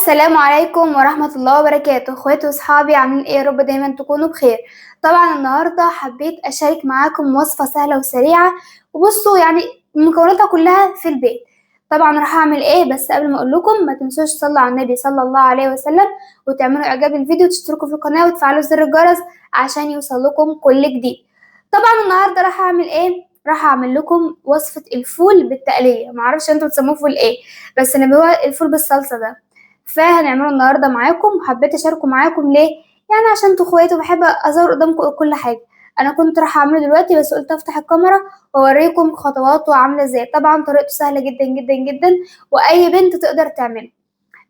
السلام عليكم ورحمة الله وبركاته. اخواتي واصحابي عاملين ايه؟ يا رب دايما تكونوا بخير. طبعا النهاردة حبيت اشارك معاكم وصفة سهلة وسريعة، وبصوا يعني مكوناتها كلها في البيت. طبعا راح اعمل ايه، بس قبل ما اقول لكم ما تنسوش تصلوا على النبي صلى الله عليه وسلم، وتعملوا اعجاب الفيديو، وتشتركوا في القناة، وتفعلوا زر الجرس عشان يوصل لكم كل جديد. طبعا النهاردة راح اعمل ايه؟ راح اعمل لكم وصفة الفول بالتقلية. معرفش انتوا بتسموه فول ايه، بس انا هو الفول بالصلصة ده، فهنعمله النهارده معاكم. وحبيت اشاركه معاكم ليه؟ يعني عشان انتوا اخواتي وبحب اظهر قدامكم كل حاجة. انا كنت راح اعمله دلوقتي بس قلت افتح الكاميرا واوريكم خطواته عامله ازاي. طبعا طريقته سهلة جدا جدا جدا، واي بنت تقدر تعمله.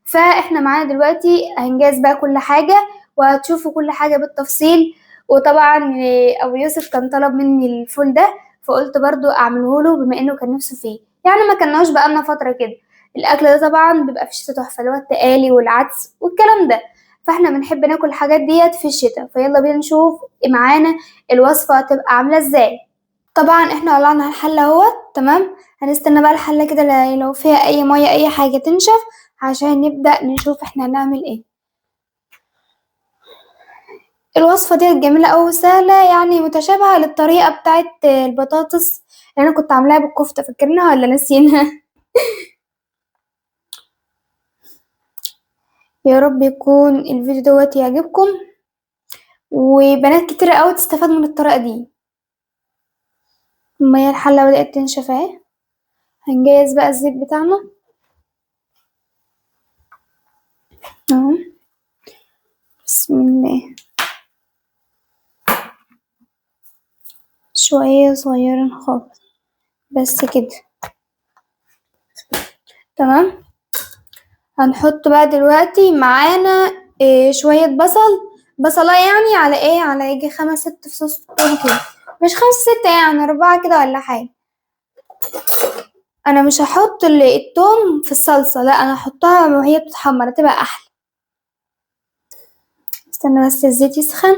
فاحنا معانا دلوقتي هنجهز بقى كل حاجة، وهتشوفوا كل حاجة بالتفصيل. وطبعا ابو يوسف كان طلب مني الفول ده، فقلت برضو اعمله له بما انه كان نفسه فيه، يعني ما كناش بقالنا فترة كده. الاكل ده طبعا بيبقى في الشتاء تحفة، اللي هو التقالي والعدس والكلام ده، فاحنا بنحب ناكل الحاجات ديت في الشتاء. فيلا بينا نشوف معانا الوصفة تبقى عامله ازاي. طبعا احنا ولعنا الحلة اهوت، تمام. هنستنى بقى الحلة كده لو فيها اي مية اي حاجة تنشف عشان نبدا نشوف احنا هنعمل ايه. الوصفة ديت جميلة قوي وسهلة، يعني متشابهة للطريقة بتاعت البطاطس اللي انا كنت عاملاها بالكفته، فاكرينها ولا ناسينها؟ يا رب يكون الفيديو دوت يعجبكم، وبنات كتير قوي تستفاد من الطريقة دي. المية الحلة بدات تنشف اهي. هنجهز بقى الزيت بتاعنا اهو، بسم الله. شوية صغيرين خالص بس كده، تمام. هنحط بقى دلوقتي معانا شوية بصل، بصلة يعني على ايه، على يجي 5 6 فصوص توم كده، مش 5 6 يعني 4 كده ولا حاجة. انا مش هحط التوم في الصلصة، لا انا هحطها وهي بتتحمر، هتبقى احلى. استنى بس الزيت يسخن.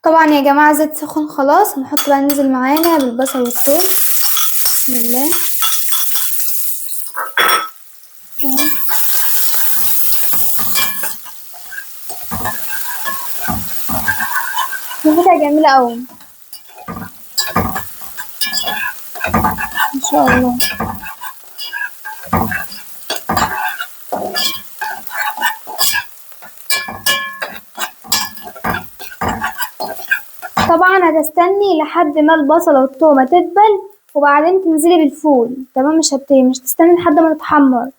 طبعا يا جماعة زيت سخن خلاص. هنحط بقى، ننزل معانا بالبصل والثوم، بسم الله. ريحتها جميلة قوي ان شاء الله. طبعا هتستني لحد ما البصله والثومه تدبل، وبعدين تنزلي بالفول، تمام. مش تستني لحد ما تتحمر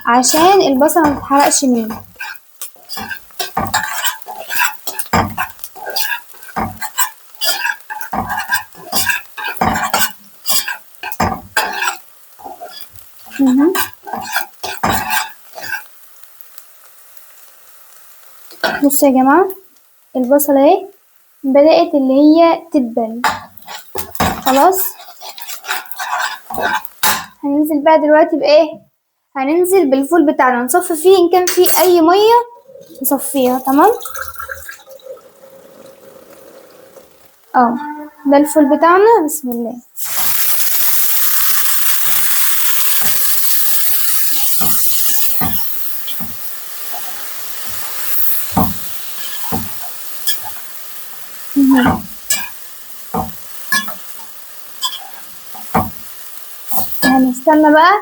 عشان البصله ما تتحرقش منك. بصوا يا جماعة البصله اهي بدأت اللي هي تدبل خلاص. هننزل بقى دلوقتي بايه؟ هننزل بالفول بتاعنا، نصفي فيه ان كان فيه اي مية نصفيها، تمام. ده الفول بتاعنا، بسم الله. هنستنى بقى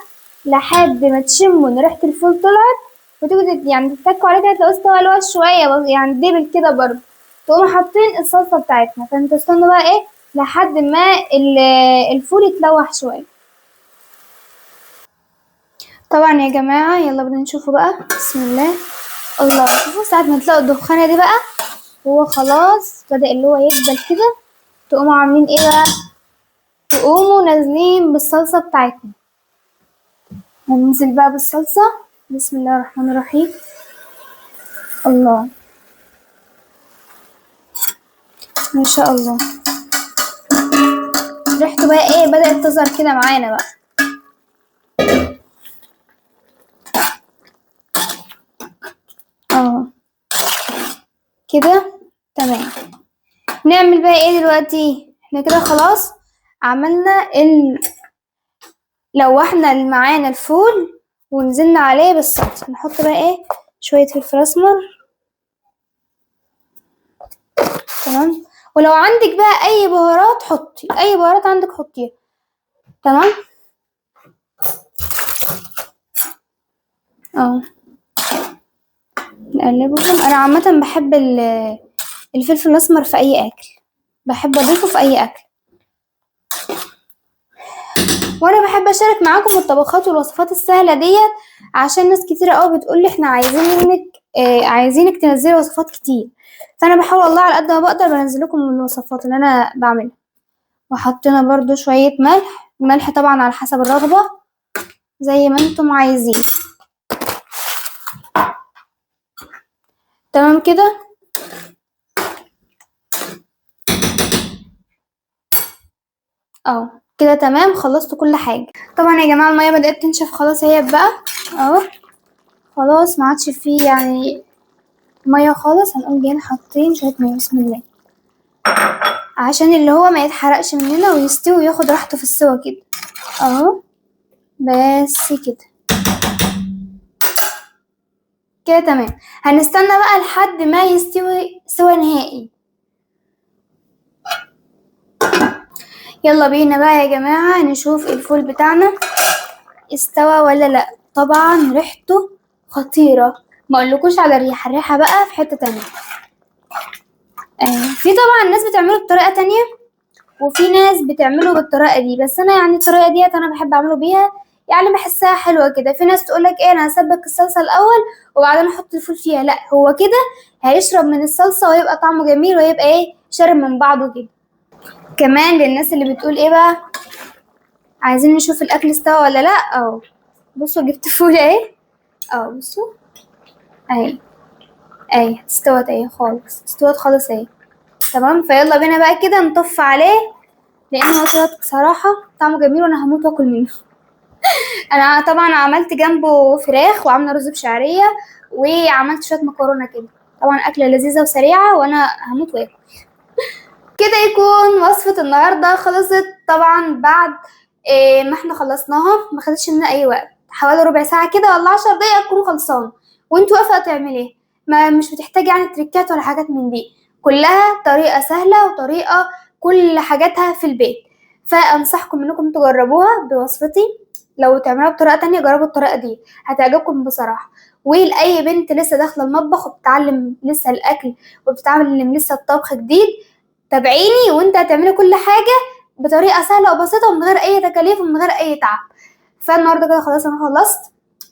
لحد ما تشموا ان ريحه الفول طلعت، وتيجوا يعني تتكوا عليه كده، تلاقوه استوى اللي هو شوية يعني دبل كده برضه، تقوموا حاطين الصلصه بتاعتنا. فانتوا استنوا بقى ايه لحد ما الفول يتلوح شوية. طبعا يا جماعة يلا بدنا نشوفه بقى، بسم الله. الله، شوفوا ساعة ما تلاقوا الدخانه دي بقى هو خلاص بدأ اللي هو يدبل كده، تقوموا عاملين ايه بقى؟ تقوموا نازلين بالصلصه بتاعتنا. هننزل بقى بالصلصه، بسم الله الرحمن الرحيم. الله ما شاء الله، ريحته بقى ايه بدأت تظهر كده معانا بقى. كده تمام. نعمل بقى ايه دلوقتي؟ احنا كده خلاص عملنا لوحنا معانا الفول ونزلنا عليه بالصلصه. نحط بقى ايه شوية فلفل اسمر. تمام. ولو عندك بقى اي بهارات حطي، اي بهارات عندك حطيها. تمام. اهو نقلبهم. انا عامة بحب الفلفل الاسمر في اي اكل، بحب اضيفه في اي اكل. وانا بحب اشارك معاكم الطبخات والوصفات السهلة ديت، عشان ناس كتيرة قوي بتقول لي احنا عايزين منك عايزينك تنزلي وصفات كتير، فانا بحاول والله على قد ما بقدر بنزل لكم الوصفات اللي انا بعملها. وحطينا برضو شوية ملح، الملح طبعا على حسب الرغبة زي ما انتم عايزين. تمام كده. اهو كده تمام، خلصت كل حاجة. طبعا يا جماعة المية بدات تنشف خلاص اهي بقى اهو، خلاص ما عادش فيه يعني مية خالص. هنقوم جايين حاطين شوية مية، بسم الله، عشان اللي هو ما يتحرقش مننا ويستوي وياخد راحته في السوا كده اهو. بس كده كده تمام. هنستنى بقى لحد ما يستوي سوا نهائي. يلا بينا بقى يا جماعة نشوف الفول بتاعنا استوى ولا لا. طبعا ريحته خطيرة، ما اقولكوش على الريحة، الريحة بقى في حتة تانية. في طبعا ناس بتعمله بطريقة تانية وفي ناس بتعمله بالطريقة دي، بس انا يعني الطريقة ديت انا بحب اعمله بيها، يعني بحسها حلوة كده. في ناس تقولك ايه، انا هسبك الصلصة الاول وبعدين احط الفول فيها. لا، هو كده هيشرب من الصلصة ويبقى طعمه جميل ويبقى ايه شارب من بعضه كده. كمان للناس اللي بتقول ايه بقى عايزين نشوف الاكل استوى ولا لا، اهو بصوا جبت فول اهي اهو، بصوا اهي اهي استوت اهي خالص، استوت خالص اهي. تمام. فيلا بينا بقى كده نطف عليه، لان هو كده بصراحة طعمه جميل وانا هموت واكل منه. انا طبعا عملت جنبه فراخ وعامله رز بشعريه وعملت شوية مكرونه كده، طبعا اكله لذيذة وسريعة وانا هموت واكل. كده يكون وصفة النهاردة خلصت. طبعا بعد ما احنا خلصناها ما خدتش مننا اي وقت، حوالي ربع ساعة كده ولا 10 دقايق تكون خلصانة وانتوا واقفة تعمليه، ما مش بتحتاجي يعني تريكات ولا حاجات من دي، كلها طريقة سهلة وطريقة كل حاجاتها في البيت. فانصحكم انكم تجربوها بوصفتي، لو تعملوها بطريقة تانية جربوا الطريقة دي هتعجبكم بصراحة. ولأي بنت لسه داخلة المطبخ وبتتعلم لسه الاكل وبتتعلم لسه الطبخ جديد، تابعيني وانت هتعملي كل حاجة بطريقة سهلة وبسيطة ومن غير اي تكاليف ومن غير اي تعب. فالنهارده كده خلاص انا خلصت،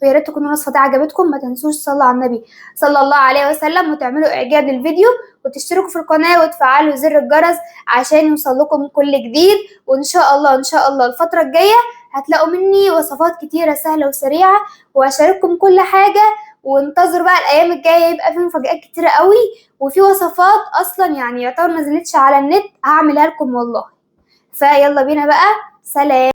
ويا ريت تكون الوصفة دي عجبتكم. ما تنسوش تصلوا على النبي صلى الله عليه وسلم، وتعملوا اعجاب للفيديو وتشتركوا في القناة وتفعلوا زر الجرس عشان يوصل لكم كل جديد. وان شاء الله ان شاء الله الفترة الجاية هتلاقوا مني وصفات كتيرة سهلة وسريعة واشارككم كل حاجة. وانتظروا بقى الايام الجاية يبقى في مفاجآت كتيرة قوي، وفي وصفات اصلا يعني يعتبر ما نزلتش على النت هعملها لكم والله. فيلا بينا بقى، سلام.